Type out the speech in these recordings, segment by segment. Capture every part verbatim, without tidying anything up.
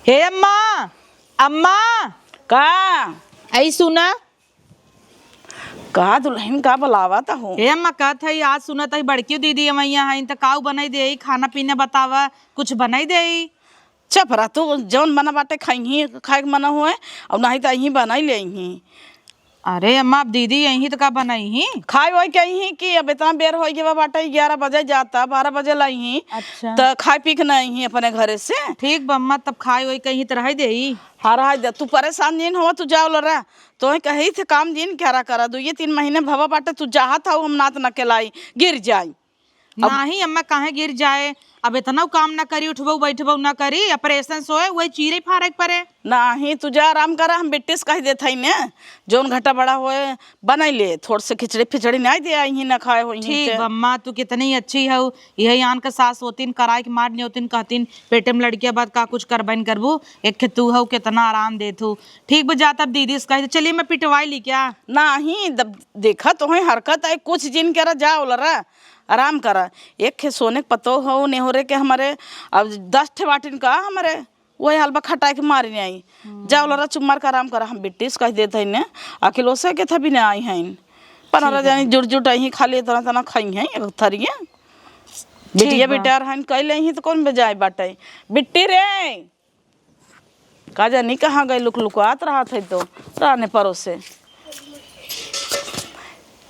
हे अम्मा, अम्मा। का? आई सुना। का दुल्हन का बुलावत हो? हे अम्मा, कहत हई, आज सुनत हई बड़की दीदी अवइया हईन, त काऊ बनाई देई, खाना पीना बतावा, कुछ बनाई देई। चुप रह तू, जौन मना बाटे खइहीं, खाए के मना होए, अउर नाहीं त अहीं बनाई लेइहीं। अरे अम्मा, अब दीदी अइहीं त का बनइहीं? खाए ओए के अइहीं कि अब एतना बेर होइ गवा बाटे, ग्यारह बजे जाता, बारह बजे लइहीं, अच्छा। त खाए पी के ना अइहीं अपने घरे से। ठीक बा अम्मा, तब खाए ओए के अइहीं त रहइ देई। हाँ, रहइ दे, तू परेसान जिन होवा, तू जाव लरा, तोहे कही थे काम जिन क्यारा करा, दुइये तीन महीने भवा बाटे, तू जाहत हऊ, हम नात न केलाई, गिर जाई। अब नाहीं अम्मा, काहे गिर जाए? अब एतनउ काम ना करी, उठबउ बैठबउ ना करी, ऑपरेशन से होए, वही चीरे फारे के परे। नाहीं, तू जा आराम करा, हम बिट्टी से कहि देत हई ने, जौन घटा बड़ा होए, बनाई ले, थोड़ से खिचड़ी फिचड़ी नाहीं दे अइहीं, ना खाए होइहीं ठीक ते। बा अम्मा, तू कितनी अच्छी हऊ, यही आन के सास होतिन, कराए के मार न्योतिन कहतिन, पेटे में लड़किया बाद का कुछ करबइन करबू, एक खे तू हऊ, कितना आराम देत हऊ। ठीक बा, जा तब दीदी से कहि दे, चलिए मैं पिटवाई ली क्या? नाहीं, दब-, देखा तोहे हरकत आई, कुछ जिन केरा जा ओलरा। आराम करा। एक खे सोने के पतोह हऊ नेहोरे के हमरे, अब दस ठे बाटिन का हमरे, वही हलवा खटाए के मारी नहीं आई। हम्म। जाओ लरा चुप मार के आराम करा, हम बिट्टी से कहि देत हई ने, अकिल ओसे के थबी ना आई हईन। पनरह ठीक है। जनी जुट जुट अइहीं, खाली एतना एतना खइहीं एक थरिया। बिटिया बा। बिटिया हईन, कइ लेइहीं त कौन बेजाय बाटे। बिट्टी रे, का जानी कहाँ गई, लुक लुकात रहत है तो राने परोसे।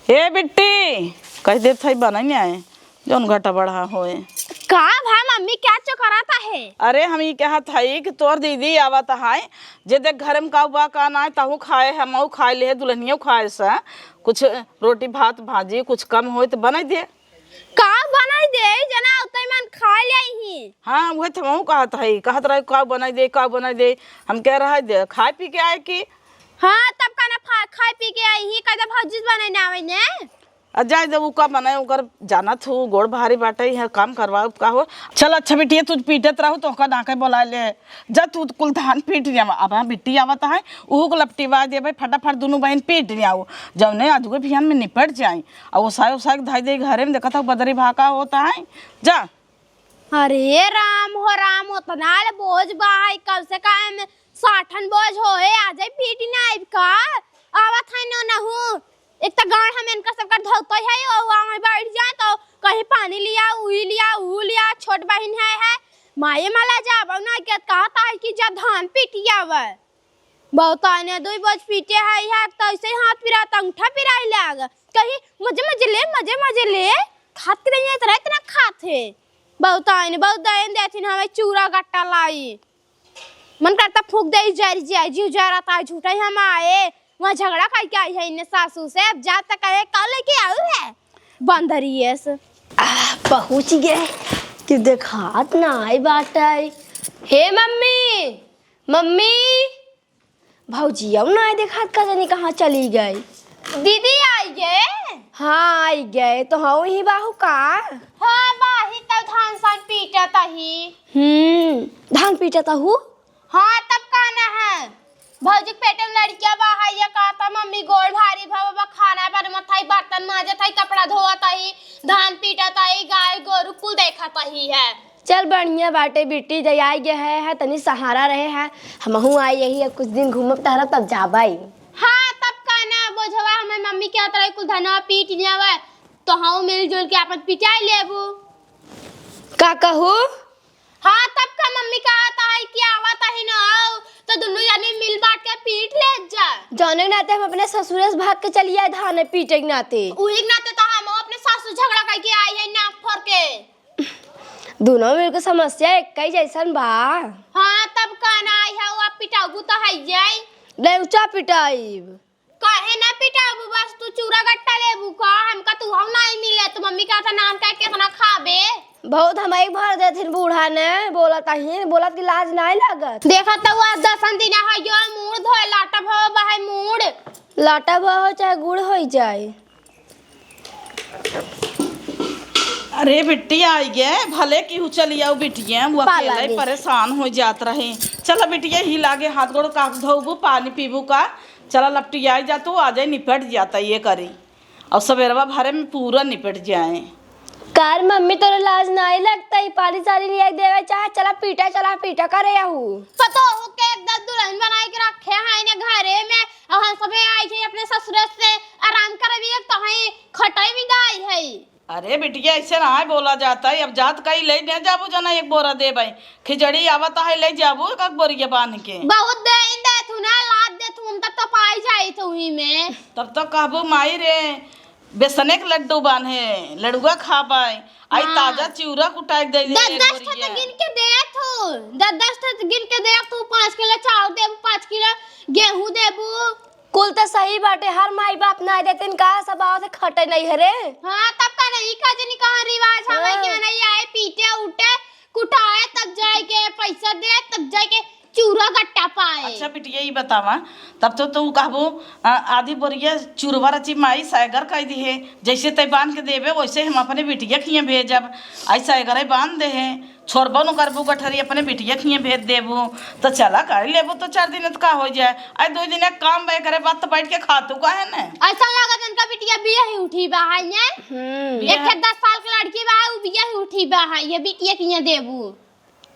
हे बिट्टी, कहि देत है बनइ आए, जौन घटा बढ़ा होए। का भा मम्मी, क्या चोकराता है? अरे हम ई कहत हई कि तोर दीदी आवत है, जे देख घर में का बा का नाय, तहू खाए, हमहू खाए ले, दुल्हनियो खाए से, कुछ रोटी भात भाजी कुछ कम होए त बनइ दे। का बनाई दे, जना उतई मन खा लेइहीं। हाँ, उहे त हमहू कहत हई, कहत रहे, "का बनाई दे, का बनाई दे?" हम कह रहा है, "दे, खाए पी के आए की?" हाँ, तब का ना फा-, खाए पी के आइहीं, कह दे भौजी से बनाई ना आवे ने। आ जाए दे, उ का बनाए, ओकर जानत हूँ, गोड़ भारी बाटे, यहाँ काम करवाओ का हो। चल अच्छा बिटिया, तू पीटत रहू, तो ओकर नाके बोला ले। जा तू कुल धान पीट लिया, अब हाँ बिट्टी आवत है, उहू को लपटिवा देबे, फटाफट दुनू बहिन पीट लियाओ, जौने अजुए बिहान में निपट जाई। आ ओसाए ओसाए के धई दे घरे में, देखत हऊ बदरी भाका होत है। जा। अरे राम हो राम, ओतना ले बोझ बा है, कम से कम साठन बोझ होए, आ जाई पीट ना आइब का? आवत है न नहू, एक त गाड़ हम इनका सबका धौते है, ओ आवे बैठ जाए तो कहीं पानी लिया, उही लिया, ऊ लिया, छोट बहिन है, है, माये मला जाबो ना के कहत है कि जा धान पीट आवे। बहुत आने दुई बोझ पीटे है, यहाँ तो ऐसे ही हाथ पिरात, अंगूठा पिराई लाग। कहीं मजे मजे ले, मजे मजे ले, खात के नहीं इतना, इतना खात है। बहुत आने, बहुत दयन देथिन हमें चूरा गट्टा लाई। मन करता फूंक दे, जर जाए, जीव जरत है, झूठा ही हम आए, वहाँ झगड़ा करके आई है इन्हें सासू से, अब जा तक कहे, "का लेके आऊ है?" बंदरिये से। आह, पहुँच गए कि देखात ना आई बाटे। हे मम्मी, मम्मी, भौजिया ना आई देखात, का जानी कहाँ चली गई। दीदी आई गए? हाँ, आई गए। तो हाँ, वही बाहू का? हाँ, बाही तब धान सान पीटत ही। हम्म, धान पीटत हू? हाँ, तब का ना है? भौजी के पेट में लड़किया बा, है, ये कहता, "मम्मी, गोड़ भारी भवा बा, खाना बनवत हई, बर्तन मांजत हई, कपड़ा धोवत हई, धान पीटत हई, गाय गोरू कुल देखत हई है।" चल, बढ़िया बाटे बिट्टी, जय आई गए है, है, तनी सहारा रहे है। हमहू आई यही, अब कुछ दिन घूमब टहरब, तब जाबई। हाँ, तब का ना, बोझवा हमें मम्मी के तरह कुल धनवा पीट लियावे, तो हम मिलजुल के आपन पिटाई लेबू। का कहू? हाँ, तब का मम्मी कहत है कि आवत ही न आओ, तो दुनू जने मिल बांट के पीट ले जा। जौने के नाते हम अपने ससुरे से भाग के चली आए धान पीटे के नाते। उही के नाते तो हम अपने सासू झगड़ा करके आई है नाक फोर के। दुनों मिल के समस्या एक ही जैसन बा। हाँ, तब का ना आई है, वो आप पिटाबू तो है जाई। ले ऊंचा पिटाइब। काहे ना पिटाबू, बस तू चूरा गट्टा लेबू का? हमका तू हम नाहीं मिले, तू मम्मी का था नाम कह के इतना खाबे। बहुत हम एक भर देथिन बूढ़ा ने, बोलत अहिन, बोलत की लाज नाहीं लागत। देखत तो आज दसन दिन है, यो मूड़ धोए, लाटा भव बहाई मूड़। लाटा भव हो चाहे गुड़ होई जाए। अरे बिट्टी आई गे, भले केहू चली आओ बिटिया, वो पाला अकेले गे। परेशान हो जात रहे। चला बिटिया, ही लागे हाथ गोड़ का धोबू, पानी पीबू का? चला लपटियाई जा तू, आ जाए निपट जाता ये करी। और सवेरवा भरे में पूरा निपट जाए। कार मम्मी तोरे लाज नाहीं लगता, ई पानी सानी लिया देवे चाहे, चला पीटा, चला पीटा करे आहू। पतो ए बिटिया, ऐसे नाहीं बोला जात है। अब जात कही ले दे जाबू जना एक बोरा देबै। खिचड़ी आवत है, ले जाबू एक एक बोरिया बांध के। बहुत दे देथू ना, लाद देथू, हम तब तो पाई जाई तो उही में। तब तो कहबू माई रे, बेसने के लड्डू बांधे, लड़ुआ खाबै। आई हाँ। ताजा चिउरा कुटाई के दे दे दस एक दस ठो तो बोरिया। गिन के देथू, दस दस ठो तो गिन के देथू, पाँच किलो चाउर देबू, पाँच किलो गेहूं देबू। कुल त सही बाटे, हर माई बाप नाहीं देतिन, का सब आवत है खटे नैहरे। हाँ, तब का नहीं, का जनी कहाँ रिवाज हवे हाँ। कि नहीं आए, पीटे उठे, कुटाए, तब जाए के पैसा दे, तब जाए के चूरा गट्टा पाए। अच्छा बिटिया, ई बतावा, तब तो तू कहबू, आ, आधी बोरिया चूरवा रची माई सैगर कह दी है, जैसे तै बांध के देबे, वैसे हम अपने बिटिया खिए भेजब। आई सैगरे बांध दे है, छोड़बो न करबू गठरी, अपने बिटिया खिए भेज देबू, तो चला कर लेबू, तो चार दिन त का हो जाए। आई दो दिन एक काम बे करे, बात तो बैठ के खातू काहे न? ऐसा लागत इनका बिटिया बिया ही उठी बा है, ये? हम्म। एक है दस साल के लड़की बा, उ बिया ही उठी बा है, ये बिटिया खिए देबू।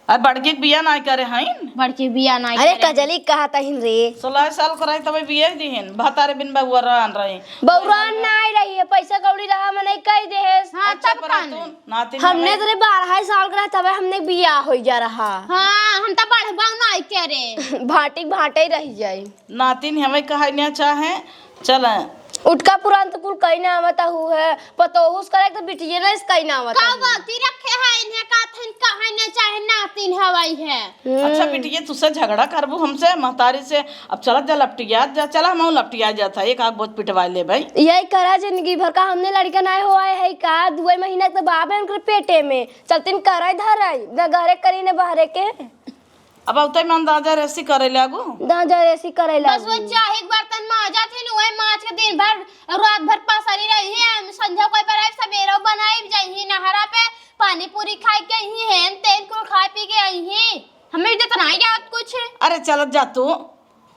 अब बड़की के बिया नाहीं करे हईन। बड़की बिया नाहीं अरे करे। कजली कहा तहिन रे। सोलह साल के रही तबे बिया दिहिन, भतारे बिन बउरान रही। बउरान नाहीं रही है, पैसा कौड़ी रहा, मने कह दे है। हाँ, अच्छा, तब पर कान। तू नातिन हमने हमें तोरे बारह साल के रहा तबे हमने बिया हो जा रहा। हाँ, हम तो बढ़बा नाहीं करे। भाटी भाटे रह जाए। नातिन हमें कहा ना चाहे, चल। उठका पुरान तो कुल कहीं ना आवत हु है, पतोहू से करे तो बिटिये ना इस कहीं ना आवत का हु। गलती रखे है इन्हें का थन कहे ना चाहे नातिन हवाई है। हम्म। अच्छा बिटिये, तुसे झगड़ा करबू हमसे महतारी से, अब चलत जा लपटियात जा, चला हम लपटिया जात है, एक आग बोझ पिटवा ले भाई। यही करा जिंदगी भर का हमने लड़का ना हो आए है का, दुए महीना के तो बाप है उनके पेटे में, चलतिन करे धराई, न घरे करी न बहरे के। अब औते में अंदाजा रेसी करे लागू। अंदाजा रेसी करे बस लागू। वो चाही के बर्तन मांजत ही न, वही मांज के दिन भर, रात भर पसरी रही है। हम संझा कोई पर आए, सबेरो बनाई जाई ही नहरा पे, पानी पूरी खाए के आई ही, हेन तेन कुल खाए पी के आई ही। हमें इज्जत ना आई आवत कुछ। अरे चलत जा तू,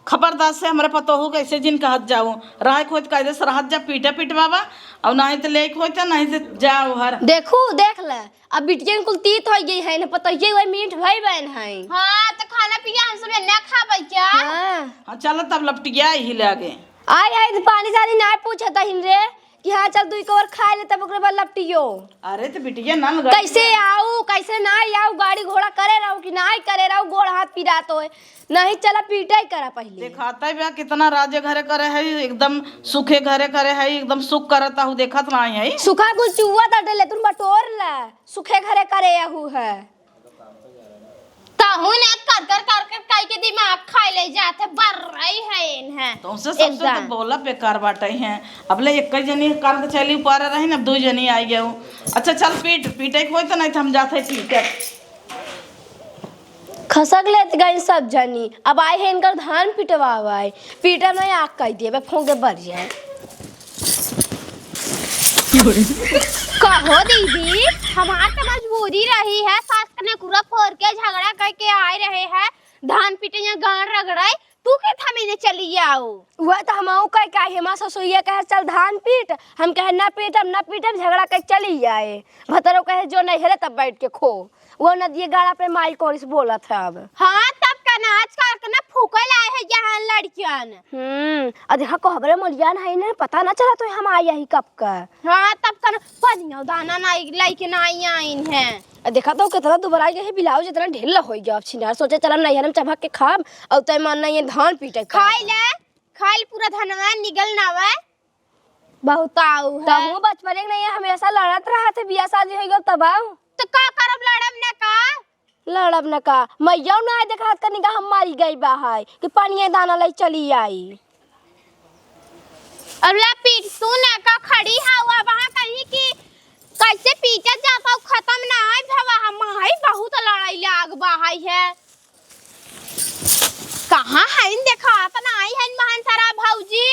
खबरदार से हमरे पतोहू के ऐसे जिन कहत जाऊ। रहे के होत कायदे से रहत जा, पीटे पिटवावा, और नाहीं तो लेके होत, नाहीं तो जाओ हर। देखू, देख ले, अब बिटियन कुल तीत होइ गई है न, पतोहिए वही मीठ भई बहन है। हाँ, तो खाना पिया हम सब ना खाबै क्या? हाँ। हाँ, चल तब लपटिया ही लागे। आई, आई, तो पानी सानी ना पूछत हिन रे, कि हाँ, चल, दुई कवर खाए ले, तब ओकरे बाद लपटियो। अरे, तो बिटिया, नल गड़ी कैसे आऊ, कैसे ना आऊ, गाड़ी घोड़ा करे रहू कि ना करे रहू, गोड़ हाथ पिरात होए। नहीं, चला, पीटे ही करा पहिले। देखाता बा, कितना राजे घरे करे है, एकदम सुखे घरे करे है, एकदम सुख करत आहू, देखत नाहीं है। सुखा कुल चुआ ता डले, तुम बटोर ला, सुखे घरे करे आहू है। तहु ने कर कर कर कर काई के दिमाग खाए ले जात है, बर रही है इन्हें। तुमसे सबसे तो एकदम। बोला बेकार बाटे हैं। अब ले एक जनी कर के चली ऊपर रही ना, दो जनी आई गयो। अच्छा चल पीट, पीटे के होई तो नहीं तो हम जात है पीटे। खसक लेत गई सब जनी, अब आई है इनकर धान पिटवावे, पीटे नहीं आग कई देबे, फूंके बर जाए। कहो दीदी, हमार तो मजबूरी रही है, सास के नेकुरा फोर के झगड़ा कइके आए रहे हैं, धान पीटे या गांड रगड़ाए, तू के थामे ने चली आओ। वह तो हमहू कह के आई, हमार ससुरिया कहे, "चल धान पीट," हम कहे, "ना पीटब, ना पीटब," झगड़ा कइ चली आए। भतरो कहे, "जो नैहरे तब बैठ के खो।" वो नदिये गाड़ा पे माई कोरिस बोलत है अब। हाँ, तब का ना आजकल के ना फूकल आए है यहाँ लड़कियन। हम्म, आ देखा कोहबरे मोलियान है ना, पता ना चला तो हम आई यही कब का। हाँ, तब का ना पनिया दाना ना लइके ना आई आइन है। आ देखा तो कितना दुबराई गई है, ब्लाउज इतना ढीला होइ गया। अब छिनार सोचे चला नैहर में चबक के खाब, और तय मन नहीं है धान पीटे का। खाई ले, खाई ले पूरा धनवा निगल ना आवे। बहुत आऊ है। तबहू बचपने के नहीं है, हमेशा लड़त रहत है, बियाह शादी होइ गल तब आऊ। तो का करब, लड़ब ना का? लड़ब ना का? मैया ना आए देखात कनी का हम मारी गई बा है कि पानिया दाना लई चली आई। अब ला पीट तू ना का खड़ी हवा वहाँ कहीं कि कैसे पीटा जाता हूँ, खत्म ना आए भवा हम आई बहुत लड़ाई लाग बा है है। कहाँ है इन देखात ना आई है इन बहन सारा भौजी।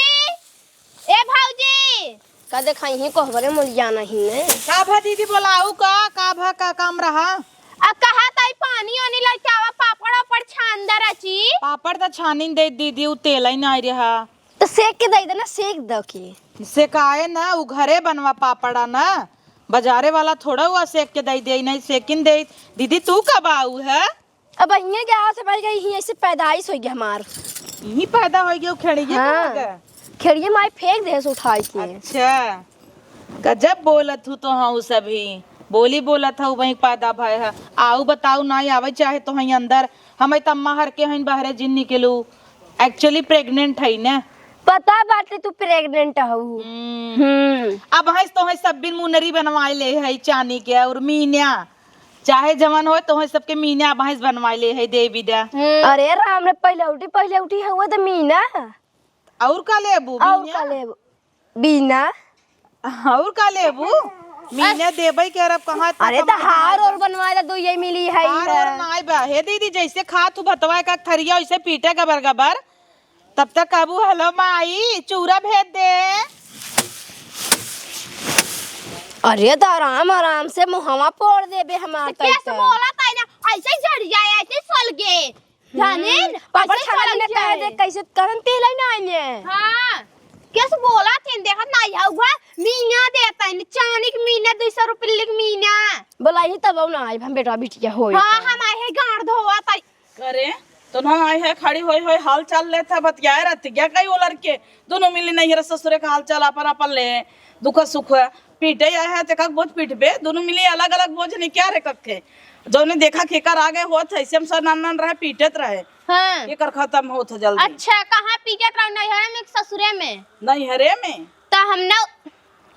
ए भौजी। का देखाई ही कोहबरे मोलिया नहीं है। का भा दीदी बोलाऊ का, का भा का काम रहा? आ कहा ताई पानी ओनी लइके आवा, पापड़ ओपड़ छान दे रची। पापड़ त छानिन दे दीदी, उ तेल ही नहीं रहा। तो सेक के दे देना, सेक दो के। सेकाए ना, उ घरे बनवा पापड़ा ना, बाजारे वाला थोड़ा हुआ सेक के दे दे, नहीं सेकिन दे। दीदी तू कब आऊ है? अब इहाँ के आवत है भाई, कहीं यहीं से पैदाइश होइ गया हमार। यहीं पैदा होइ गया, खेड़िए हाँ। खेड़िए माई फेंक दे उठाई के। अच्छा। गजब बोलत हूँ तो हूँ सभी। बोली बोलत हूँ वहीं पैदा भय है। आऊ बताऊ ना आवे चाहे तो हई अंदर। हम त अम्मा हर के हईन बहरे जिन निकलू। Actually pregnant हई ना। पता बाटे तू pregnant हऊ। हम्म। हम्म। अब हईस तो हई सब बिन मुनरी बनवाए ले हई चानी के और मीना। चाहे जवन होय तो हई सबके मीना अब हईस बनवाए ले हई देवी दा। हम्म। अरे राम रे, पहले उठी, पहले उठी हुआ तो मीना। और का लेबू, और मीना? का लेबू? बीना। और का लेबू? मीना देबई के, अरे अब कहाँ इतना अरे तो कमाई हार बा? और बनवा दे, दो ये मिली है हार इधर। और नाई बा। हे दीदी, जैसे खा तू भतवा का थरिया, वैसे पीटे गबर गबर। तब तक कहबू, "हेलो माई, चूरा भेज दे।" अरे तो आराम आराम से मुहवा फोड़ देबे हमार तो कैसे तैसे। बोला था ना, ऐसे ही झड़ जाए, ऐसे ही सलगे। जाने हम्म, न, पापड़ ऐसे छाना चलत में कहे जाए। दे, कैसे करन तेल है ना आइने। हाँ, कैसे बोला थे, देखत ना आया हुआ, मीना देता है, चानी के मीना, दो सौ रुपये के मीना। बोला ही तब ना आई, हम बेटवा बिटिया होई हाँ, तो। हम आए हैं गांड धोवा ताई। करे, तो ना आए है, खड़ी होई होई हाल चाल लेत है, बतियाए रहती क्या कई वो लड़के, दोनों मिली नहीं रे ससुरे का हाल चाल अपन अपन ले, दुख सुख है। पीटे आए है, ते कक बोझ पीटबे, दोनों मिली अलग अलग बोझ नहीं क्या रे कखे। जौने देखा केकर आगे होत है, सेम सर नान नान रहे, पीटत रहे। हाँ। केकर खत्म होत है जल्दी। अच्छा, कहाँ पीटत रहो, नैहरे में कि ससुरे में? नैहरे में। तो हम ना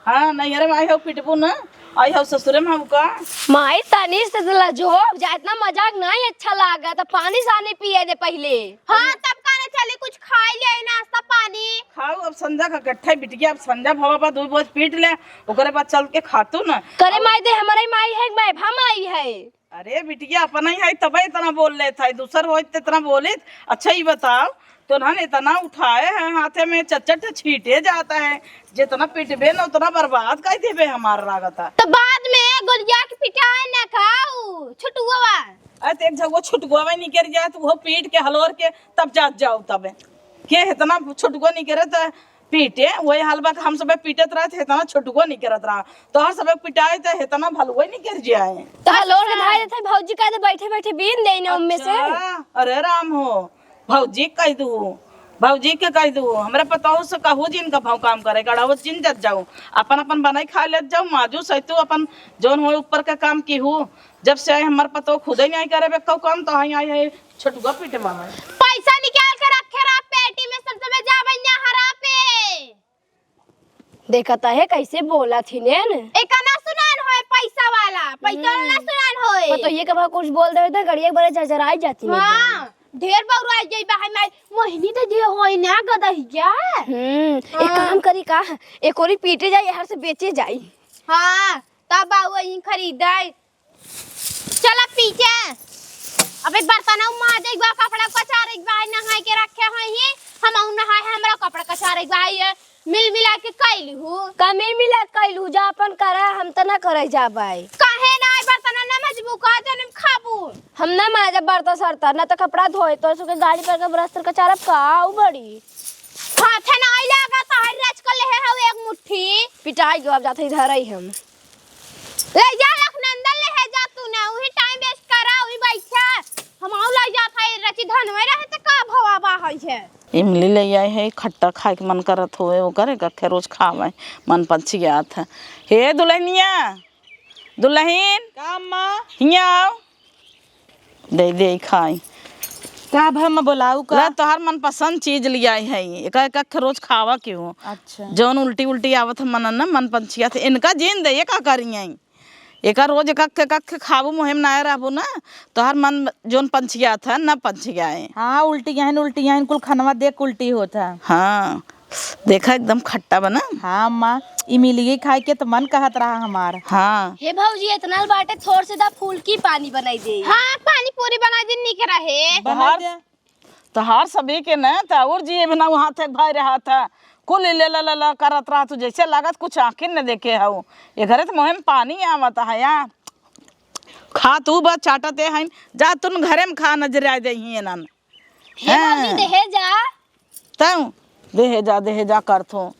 हाँ, नैहरे में आई हो पिटबू ना, आई हो ससुरे में हमका। माई तनी से तो लजो जा, इतना मजाक नहीं अच्छा लागा, तो पानी सानी पिए दे पहले। हाँ, तब कहने चली कुछ खाई ले, नाश्ता पानी। खाओ अब संझा का गट्ठा बिटिया, अब संझा भवा बा, दो बोझ पीट ले, ओकरे बाद चल के खातू ना। करे अब माई दे, हमारे माई है, मैं भा माई है। अरे बिटिया, अपना ही है तबे इतना बोल लेत है, दूसर होइत त इतना बोलित। अच्छा, ई बताओ, तोन्हन इतना उठाए हैं हाथे में, चट चट छींटे जाता है, जितना पिटबे न उतना बर्बाद कर देबे हमार लागत है। तो बाद में गोलिया के पिटाए न खाऊ, छुटुआ। अरे तो एक जगह छुटुआ निकर जाए तो वो पीट के हलोर के तब जात जाओ तबे। के इतना छुटुआ निकरे तो पीटे, वही हाल बा कि हम सबे पीटत रहे थे, इतना छोटुओ नहीं करत रहा। तोहर सबे पिटाए थे, इतना भलुओ नहीं कर जाए। तो हलोर के अच्छा। धारे थे, भौजी कह दे, "बैठे बैठे बीन दे इन्हें उनमें से।" अच्छा, अरे राम हो, भौजी कह दू, भौजी के कह दू, हमरा पतोहू से कहू जिन का भाव काम करे, गढ़ावत जिन जत जाऊ, अपन अपन बनाई खा लेत जाऊ, माजू सैतू अपन जौन होए ऊपर का काम की हूँ। जब से आए हमार पतोह खुदे नहीं करे बे कऊ काम, तो आई आई है छोटुआ पीटे मामा। पैसा निकाल के रखे रहा पेटी में, सब समय जाबे नहरा पे। देखत है कैसे बोला थी ने न। एका ना सुनान होए पैसा वाला, पैसा वाला ना हम्म। सुनान होए। पतोहिए के भाव कुछ बोल देवे तो गड़िया के बड़े जजराई जाती ने हाँ, एकदम। ढेर बउराई जाई बा, हमार मोहिनी तो जे होई ना गदहिया। हम्म, एक हाँ। काम करी का, एक ओरी पीटे जाई, हर से बेचे जाई। हाँ, तब बाऊ वहीं खरीदाई। चला पीछे। अबे बर्तनऊ माजे के बा, कपड़ा कचारे के बा, नहाए के रखे होई ही। हमऊ नहाए, हमरा कपड़ा कचारे के बा, ये मिल मिला के कइलू। का मिल मिला के कइलू? जा अपन करा, हम त ना करे जाबाई। काहे ना आई बर्तन ना मजबू का जन्म खाबू? हम ना माजे बर्तन सर्तन, ना त कपड़ा धोए, तो सुके गाड़ी पर के ब्रश तर कचारब का, ऊ बड़ी। हाथे ना आई लागा, तहर रच कर लेहे हऊ एक मुट्ठी। पिटाई गो, अब जात ही धरई हम। ले जा लखनंदन, ले है जा तू ना, उही time waste करा, उही बैठा। हम आऊ ले जात है, रची धनवे रहे त का भवा बा है है। इमली ले आए है, खट्टा खाए के मन करत होए, ओकरे कखे रोज खावे, मन पछियात है। हे दुल्हनिया, दुल्हन, का अम्मा? हियाँ आओ। दे दे खाई। का भा, मैं बोलाऊ का? ला, तोहार मनपसंद चीज लियाई है, एका एक एक रोज खावा के हो। अच्छा। जौन उल्टी उल्टी आवत है मन न, मन पंछियात है, इनका जीन दे, ये का करी है? एका रोज एक एक, एक एक खाबू, मुहे में ना रहबू ना, तोहार मन जौन पंछियात है, ना पंछियाए। हाँ, उल्टी यहन, उल्टी यहन, कुल खनवा देख उल्टी होत है। हाँ। देखा, एकदम खट्टा बना। हाँ अम्मा, इमलिए खाए के तो मन कहत रहा हमार। हाँ। हे भौजी, इतना बाटे, थोड़ से दा फूल की पानी बनाई दे। हाँ, पानी पूरी बनाई दे, निक रहे। बनाई तोहार, दे। तोहार सभी के न, त और जी भी ना वहाँ थे भाई रहा था। कुल ले ला, ला, ला करत रहा तू, जैसे लागत कुछ आँखिन न देखे हऊ। ये घरे तो मुहे में पानी आवत है यार। खा तू बस चाटते हैं, जा तुन घरे में खा, नजर आ जाई है ना। हे भौजी, हाँ। देहे जा। तब देहे जा, देहे जा करथो।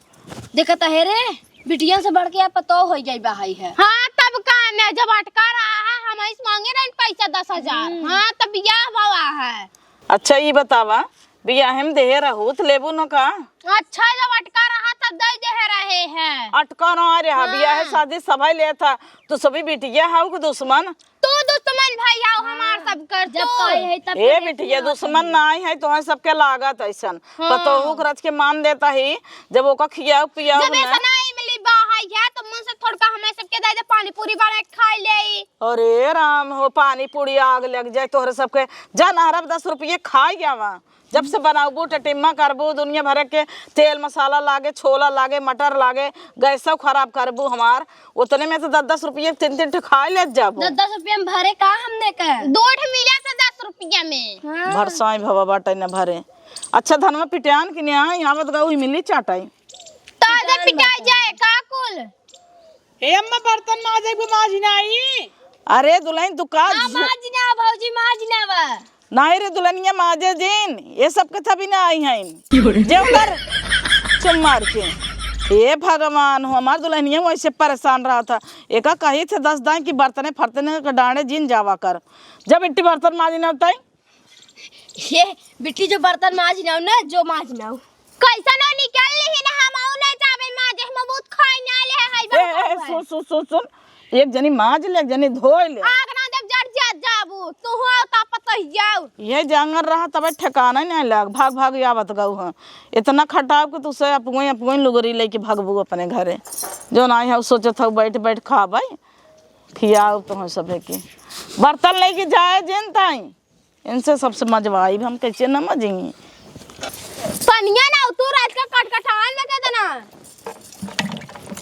देखत है रे, बिटिया से बढ़ के अब पतोह होई जाई बा हई है। हाँ, तब का ने, जब अटका रहा है, हम इस मांगे रहन पैसा दस हजार। हम्म। हाँ, तब बियाह हुआ है। अच्छा, ई बतावा, बियाह में देहे रहू त लेबू न का? अच्छा, जब अटका रहा दे दे रहे हैं। अटका ना रे, हाँ। बियाह शादी सभे लेत ह, तू सभी बिटिया हऊ के दुश्मन। तू दुश्मन भइया हमार हाँ। सब कर जब तू। कहे है तब ए करे बिटिया, ना दुश्मन कहे। नाहीं है, तोहरे सबके लागत अइसन। हाँ। पतोहू के रच के मान देता ही, जब ओका खियाऊ पियाऊ जब ना। ऐसा ना इमली बा है, तो मन से थोड़का हमें सबके दे दे, पानी पूरी बना के खा ले। अरे राम हो, पानी पूरी आग लग जाए तोहरे सबके। जा नहरा पे दस रुपये खाई गया वहाँ। जब से बनाबू, टटिम्मा करबू, दुनिया भर के तेल मसाला लागे, छोला लागे, मटर लागे, गैसो खराब करबू हमार। उतने में तो दस दस रुपये तीन तीन ठे खाए लेत जाबू। दस दस रुपये में भरे का हमने का? दो ठे मिला था दस रुपया में। हाँ। भरसाई भवा बाटे न भरे। अच्छा धनवा पिटान कि नहीं आई, आवत गऊ मिली चाटाई। ताजा पिटान पिटाई बाटे। जाए का कुल? हे अम्मा, बर्तन माजे के माजी नाई। अरे दुल्हन, तू का हाँ, झू- माजी ना, भौजी, माजी ना बा। नाहीं रे दुल्हनिया, माजे जिन, ये सब के थबी ना आई हैं। क्यों रे? जे उधर चुम मार के। हे भगवान हो, हमार दुल्हनिया वैसे परेशान रहा था। एका कही थे दस दाई कि बर्तने फर्तने के डांडे जिन जावा कर। जब इट्टी बर्तन माजी ना होता है, हे बिट्टी, जो बर्तन माज नाउ ना, जो माज नाउ। कैसनो निकल लिही ना, हम आउ ना जाबे माजे, हम बहुत खाई ना ले है, ए, ए, बाबा। सुन, सुन, सुन, सुन। एक जनी माज ले, एक जनी धोए ले। आग ना देब, जर जात जाबू। तू हो ता पतोहियाउ। ये जंगल रहा तबे ठिकाना नहीं लग, भाग भाग आवत गऊ ह। इतना खटाब के तू से अपुए, अपुए लुगरी लेके भगबू अपने घरे। जो नाहीं है, सोचत हऊ बैठ बैठ खाबै, खियाउ तुहँ सभे के। बर्तन लेके जाए जिन ताई। इनसे सबसे मजवाई, हम कैसे न मजेंगे? पनिया ना, तू रात का कटकटान में कह देना।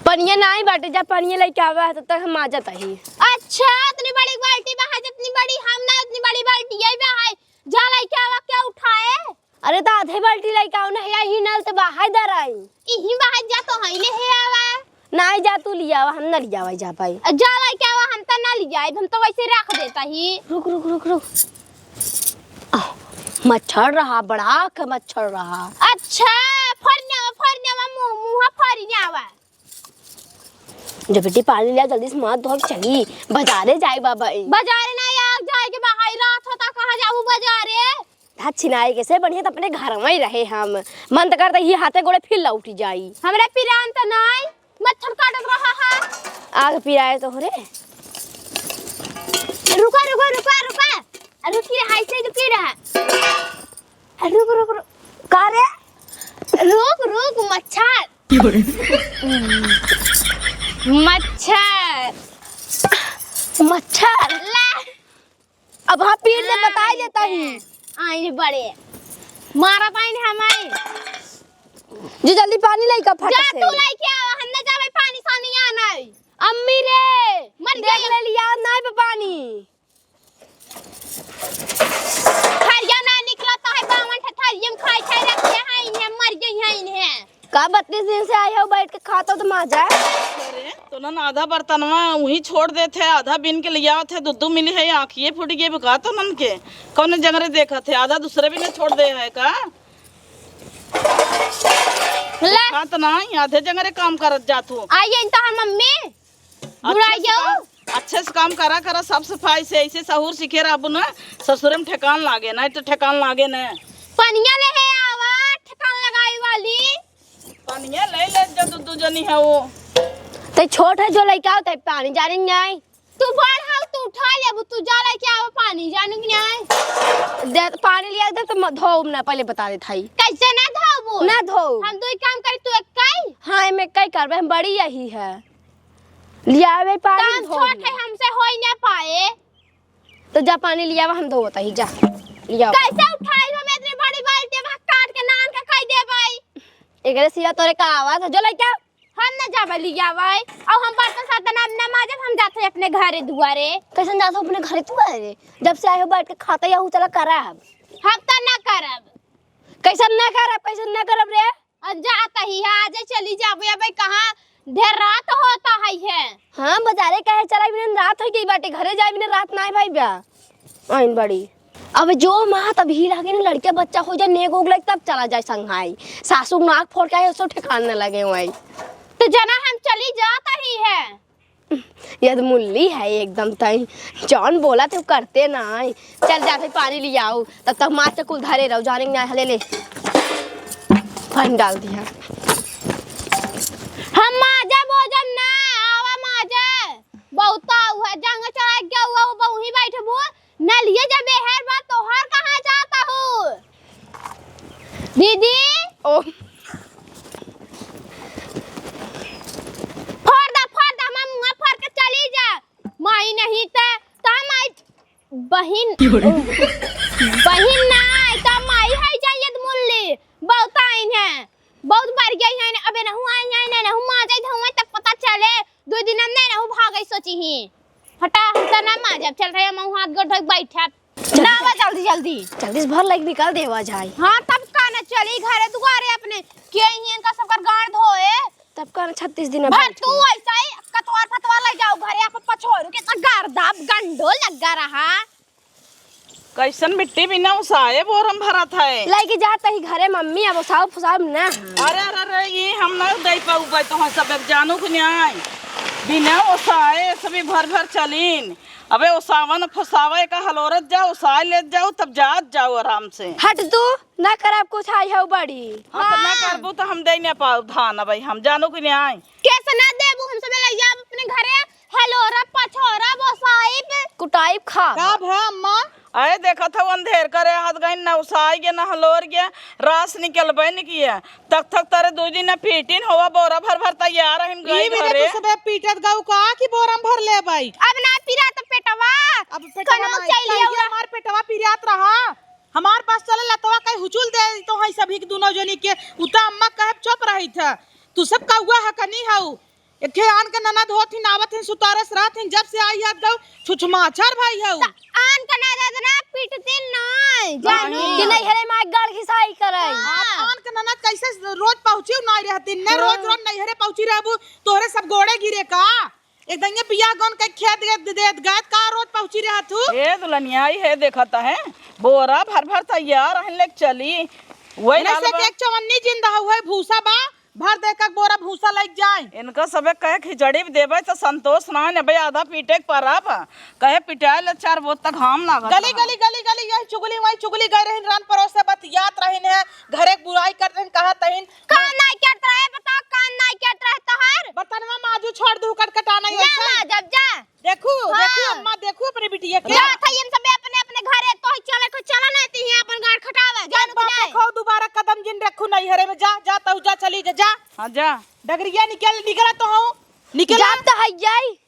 पनिया नाहीं बाटे, जा पनिया लेके आवा है, तब तक हम आ जाता ही। अच्छा, इतनी बड़ी बाल्टी बा है, जितनी बड़ी हम ना, उतनी बड़ी बाल्टी यही बा है। जा लेके आवा, क्या उठाए? अरे तो आधे बाल्टी लेके आओ ना, यही नल से बाहर दर आई। इही बाहर जा तो है ले है आवा। नाहीं जा, तू लियावा, हम ना लियावा जा पाई। जा लेके आवा, हम तो ना लियाइब, हम तो वैसे रख देता ही। रुक, रुक, रुक, रुक। आ, मच्छर रहा, बड़ा के मच्छर रहा। अच्छा, फरियावा, फरियावा, मुँह, मुँह फरियावा। जब बेटी पानी लिया, जल्दी से माथ धो के चली, बाजारे जाए बाबा। बाजारे ना यार, जाए के बाहर रात होता, कहाँ जाबू बाजारे? हाथ छिनाए के से बढ़िया तो अपने घर में ही रहे हम। मन तो करता ही हाथे गोड़े फिर लौट जाई। हमरा पिरान तो नाई, मच्छर काटत रहा है। आग पिराए तो हो रे। रुका, रुका, रुका, रुका। अरे रुकी रहा, ऐसे रुकी रहा। अरे रुक, रुक, रुक। का रे? रुक, रुक, मच्छर। मच्छर। मच्छर। ला। अब हाँ, पीट दे, हाँ, बताई देता ही। आइन बड़े। मारा पाइन हमारे। जो जल्दी पानी लेके आ, फट जा से। तू लेके आवा, हम ना जावे पानी सानी आ नहीं। अम्मी रे, मर देख गई। ले लिया, नहीं बा पानी। थरिया ना निकला तो है, बावन ठे थरिया में खाई खाई रखे हैं, इन्हें मर गई हैं, इन्हें। का बत्तीस दिन से आए हो, बैठ के खात हो तो मजा। अरे, तो ना आधा बर्तनवा वहीं छोड़ देत है, आधा बिन के लियावत है, दुद्दू मिली है, आँखिए फूट गई बा का तो नन के। कौन जंगरे देखत है, आधा दूसरे बिन छोड़ दे है का? ला। खात ना, आधे जंगरे काम करत जात हो। आई इन तो हम मम्मी। अच्छा से बुढ़ाइयो। काम, अच्छे से काम करा करा, साफ सफाई से, ऐसे सहूर सीखे रहबू ना, ससुरे में ठेकान लागे, नहीं तो ठेकान लागे ना। पनिया ले है आवा, ठेकान लगाई वाली। पनिया ले ले, जो दू, दू जनी है वो। ते छोट है जो लइका हो, ते पानी जाने नहीं आई। तू बड़ हो, तू उठा लेबू, तू जा लेके आवा पानी, जाने नहीं आई। दे, पानी लिया दे तो म-, धोब ना, पहले बता दे थाई। कैसे ना धोबू? ना धोब। हम दो ही काम करी, तू एक काई? हाँ, हम एक काई करबे, हम बड़ी यही है। लियावे पानी तो हम धो छोट दिया। है, हमसे होई ना पाए। तो जा पानी लियावा, हम धोवत ही, जा लियावा। कैसे उठाई हम इतनी बड़ी बाल्टी में काट के नान का खाई दे भाई? एकरे सिवा तोरे का आवाज है, जो लइका। हम ना जाबे लियावे, और हम बर्तन सातन अब ना माजब, हम जाते अपने घरे दुआरे। कैसन जाते अपने घरे दुआरे? जब से आए हो बैठ के खाते या चला करब। हम तो ना करब। कैसन ना करब, कैसन ना करब रे? अब जाता ही है, आजे चली जाबे, अबे कहाँ ढेर रात होता है, है। हाँ, बाजारे काहे चला, बिना रात हो गई बाटे, घरे जाए बिना रात ना भाई बा। आइन बड़ी। अब जो माँ तब ही लागे ना, लड़के बच्चा हो जाए, नेग उग लगे, तब चला जाए संघाई। सासू नाक फोड़ के आए, उसको ठिकान न लगे वही। तो जना हम चली जाता ही है। ये तो मुल्ली है एकदम तई, जौन बोला थे करते ना आई। चल जा भाई पानी ले आओ, तब तक मार के कुल धरे रहो, जाने के ना हले ले। पानी डाल दिया। दीदी। ओ। फोड़ दा, फोड़ दा, हमार मुंह फोड़ के चली जा। माई नहीं त, त माई बहिन, बहिन ना, त माई है जाइए मुल्ली। बहुत आइन है, बहुत बार गई है, अबे नहु आई है, नहु माजे धोए तक पता चले, दो दिन में नहु भागे सोची ही। हटा, हम त ना माजब, चल रहे, हम हाथ गोड़ धोए बैठा। ना आवा जल्दी, जल्दी। जल्दी से भर लाइक निकाल देवा जाए। हाँ, तब का न चली घरे दुआरे अपने, के ही इनका सबकर गाड़ धोए। तब का न छत्तीस दिन भर बैठ तू के। ऐसा ही कतवार फतवार ले जाओ घरे, अपन पछोरू के इतना गाड़ दाब गंडो लगा रहा। कैसन मिट्टी बिना उसाए बोरम भरत है। लइके जात ही घरे मम्मी, अब उसाओ फुसाओ ना। अरे, अरे, अरे, ये हम ना दे पाऊ भाई, तो हम सब जानू के न्याय। बिना उसाए सभी भर भर चलीन। अबे ओसावन फुसावे का हलोरत जाओ, ओसाए लेत जाओ, तब जात जाओ आराम से। हट तू, ना करब कुछ, आई हऊ बड़ी। हाँ, तो ना हाँ। करबू तो हम दे ना पाऊ धान, अबे हम जानू कि नहीं आई। कैसे ना देबू, हम सबे ले जाब अपने घरे, हलोरब, पछोरब, ओसाइब। कुटाइब खाब। का भा अम्मा? अरे देखत हऊ अंधेर करे हाथ गइन, ना ओसाई गे, ना हलोर गे, रास निकलबे न किया। तक तक तारे दू दिन न पीटिन होवा, बोरा भर भर तैयार हम गई ई बिना घरे। तू सबे पीटत गऊ का कि बोरा में भर ले बाई? अब ना पीरा त पेटवा। अब पेटवा कनवा नहीं, चली कहिया आउला। हमार पेटवा पिरात रहा। हमार पास चले लतवा कई हुचुल दे तो है सभी के दोनों जनी के। उता अम्मा कहे चुप रही था। तू सब कौआ है कनी हऊ। एके आन के ननद होत हिन, आवत हिन, सुतारस रहत हिन, जब से आई याद गऊ, छुछमाछर भाई हऊ। त आन के ननद ना पीटती नाय, जानू। कि नैहरे में आग गाड़ घिसाई करे। हाँ। आप आन के ननद कैसे रोज पहुँची नाय रहती, ने रोज हाँ। रोज नैहरे पहुँची रहबू, तोहरे सब गोड़े गिरे का? एक दिन ये बियाह गौन के खेत दे, दे, दे गए, का रोज पहुँची रहत हू? ए दुल्हनिया, ई है देखत है, बोरा भर भर तैयार रहन लेके चली, वही एने लाल से बा। के एक चवन्नी जिंदा हुआ है, भूसा बा, भर दे का बोरा भूसा लइक जाए। इनका सबे कहे खिचड़ी भी देबे तो संतोष ना है, अबे आधा पीटे के परब। कहे पिटाए ले चार बोत तक घाम लागत गली, रहा। गली, गली, गली, यही चुगली, वही चुगली गए रहिन, रान परोस से बतियात रहिन है, घरे के बुराई करत रहिन, कहत रहिन। काम नाई करत रहे, बताओ, काम नाई करत रहे तोहर। बर्तनवा माजू छोड़ दू, कटकटाना ना ऐसे। माजब जा। देखू, हाँ। देखू अम्मा, देखू अपने बिटिया के। जा, था ये सबे अपने, अपने घरे, तो ही चले, कोई चला नहीं ती है, अपन गाड़ खटावे, जा एक बात जाए। देखो, दोबारा कदम जिन रखू नैहरे में, जा, जा, तू जा, चली जा, जा। हाँ, जा। डगरिया निकल, निकला तो हो, निकला। जात तो है जाई।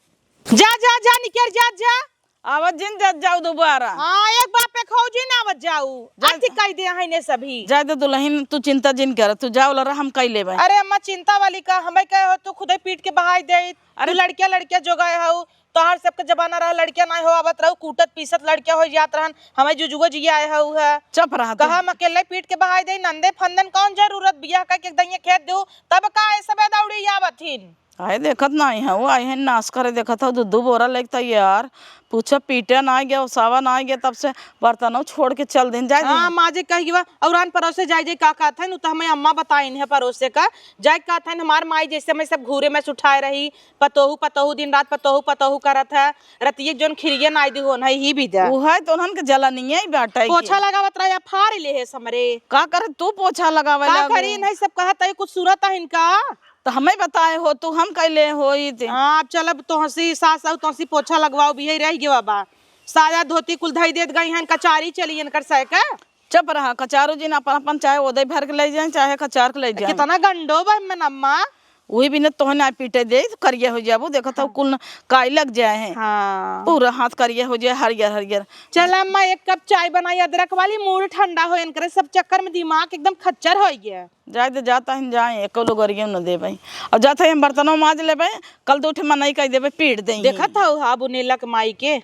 जा, जा, जा, निकल, जा, जा। आवत जिन जात जाऊ दोबारा। हाँ, एक बार पे खो जिन आवत जाऊ। जा। अति कह दे हैं ने सभी। जाए दे दुल्हन, तू चिंता जिन कर, तू जाओ लरा, हम कह लेबे। अरे अम्मा, चिंता वाली का, हमें कहे हो, तू खुदे पीट के बहाई दे। अरे तू लड़किया, लड़किया जो गए हो, तोहार सबके जमाना रहा, लड़किया ना हो, आवत रहू, कूटत पीसत लड़किया हो जात रहन, हमें जुजुगो जिया आए हो है। चुप रहा तू। कहा हम अकेले पीट के बहाई दे, नंदे फंदन कौन जरूरत, बियाह करके एक दइये खेत दू, तब का ऐसे दौड़ी आवत हिन। आए देखत नाई है, वो आई है नाश करे, देखत हो, दू दू बोरा लेके तैयार। पूछो, पीटे ना गया, ओसावा ना गया, तब से बर्तनों छोड़ के चल दिन जाए हाँ, दिन। माँ जी कह गई बा, और आन परोसे जाए जाए का कहत है, उ तो हमें अम्मा बताइन है परोसे का, जाए कहत है, हमार माई जैसे हमें सब घूरे में सुठाए रही, पतोहू, पतोहू, दिन रात पतोहू, पतोहू करत है, रतिये जोन खिरिये नाई दी होन है, ही भी दे। उ है तो उन्हन के जलनिये ही बाटे पोछा के। लगावत रहे, फाड़ ले है समरे। का करे तू पोछा लगावे का लागू? करी, नहीं सब कहत है, कुछ सूरत है इनका। त हमें बताए हो तू, हम कैले होइत। हाँ, अब चलब तोहसी सास आऊ तोहसी पोछा लगवाओ भी यही रह गया बा। साया धोती कुल धई देत गई हैं, कचारी चली इनकर सह के। चुप रहा, कचारो जी ना अपन, अपन चाहे ओदे भर के ले जाए, चाहे कचार के ले जाए। कितना गंडो बा में अम्मा। वही बिना तोहने आ पीटे दे, करिया हो जाबू, देखत हो हाँ। कुल काई लग जाए हैं। हाँ। पूरा हाथ करिया हो जाए, हरियर, हरियर। चल अम्मा, एक कप चाय बनाई अदरक वाली, मूड ठंडा हो, इनकरे सब चक्कर में दिमाग एकदम खच्चर हो गया। जाए दे, जाता है, जाए, एको लोग गरियो न देबे। अब जाता है, हम बर्तनों माज लेबे, कल तो उठे मनई कह देबे, पीट देंगे। देखत हऊ, हाँ, बुनेला के माई के।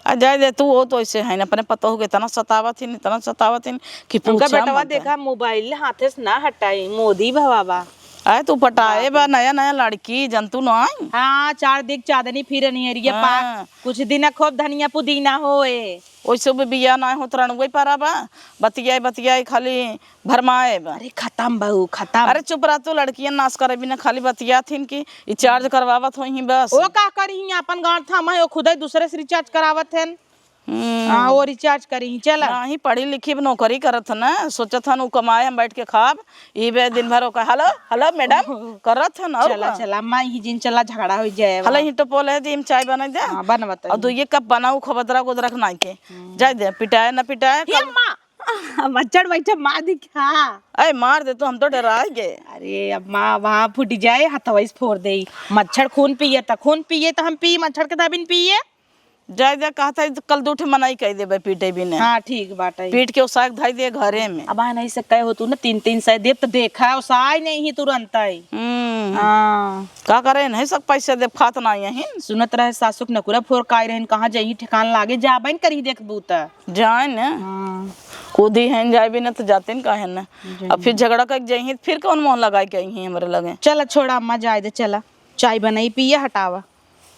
आ जाए दे, तू वो तो ऐसे है ना, अपने पतोह के इतना सतावत ही, इतना सतावत ही कि उनका पूछा बेटवा मत। देखा, मोबाइल हाथे से ना हटाई, मोदी भवा बा। आए, तू पटाए बाप बा, रे। नया, नया लड़की, जनतू न आई। हाँ, चार दिग चांदनी फिरे नियरिया हाँ। पाक। कुछ दिन खूब धनिया पुदीना होए। ओइसे भी बिया ना होत रहन, वही पारा बा। बतियाए, बतियाए, खाली भरमाए बा। अरे खत्म बहू, खत्म। अरे चुप रह तू, लड़कियन नाश करे बिना खाली बतियात हिन कि ई चार्ज करवावत होई ही बस। ओ का करी ही, अपन गांठ थामा है, ओ खुदे दूसरे से रिचार्ज करावत हन। हम्म। हाँ, ओ रिचार्ज करी ही, चला। नाही, पढ़ी लिखी, नौकरी करत हन, सोचत हन उ कमाए, हम बैठ के खाब। ई बे दिन भर ओका, "हेलो, हेलो मैडम," ओहो। करत हन, और चला, का? चला, माई ही जिन चला, झगड़ा हो जाए। हेलो, ही तो बोले जी, हम चाय बना दे। हाँ, बनवत और हन। दो ये कप बनाऊ, खबदरा गोदरा के नाई के। हम्म। जाए दे, पिटाए ना पिटाए, हे कल अम्मा, मच्छर बैठे मार दी क्या? अरे मार दे तो, हम तो डराए गए। अरे अम्मा, वहाँ फूट जाए, हथवा से फोड़ दे। मच्छर खून पिए त खून पिए त हम पी, मच्छर के दाबिन पिए। जाए दे, कहता है कल दू ठे मनाई कह देबे, पीटे भी नहीं। हाँ, ठीक बाटे। पीट के ओसाए के धई दे घरे में। अब आ नहीं से कहे हो तू ना, तीन तीन सौ देब त देखा, ओसाए नहीं ही तुरंत आई। हम्म। हाँ। का करे, नहीं सब पैसे दे, खात ना यही। सुनत रहे सासुक नकुरा फोर काई रहन, कहाँ जाई ठिकान लागे, जाबे न करी देखबू त। जाए न। हाँ। कूदी हैं, जाए भी न त जाते न काहे न। जाए अब फिर न। झगड़ा करके जाई, फिर कौन मुँह लगाए के आई हैं हमरे लगे? चला छोड़ा अम्मा, जाए दे, चला। चाय बनाई पिए, हटावा।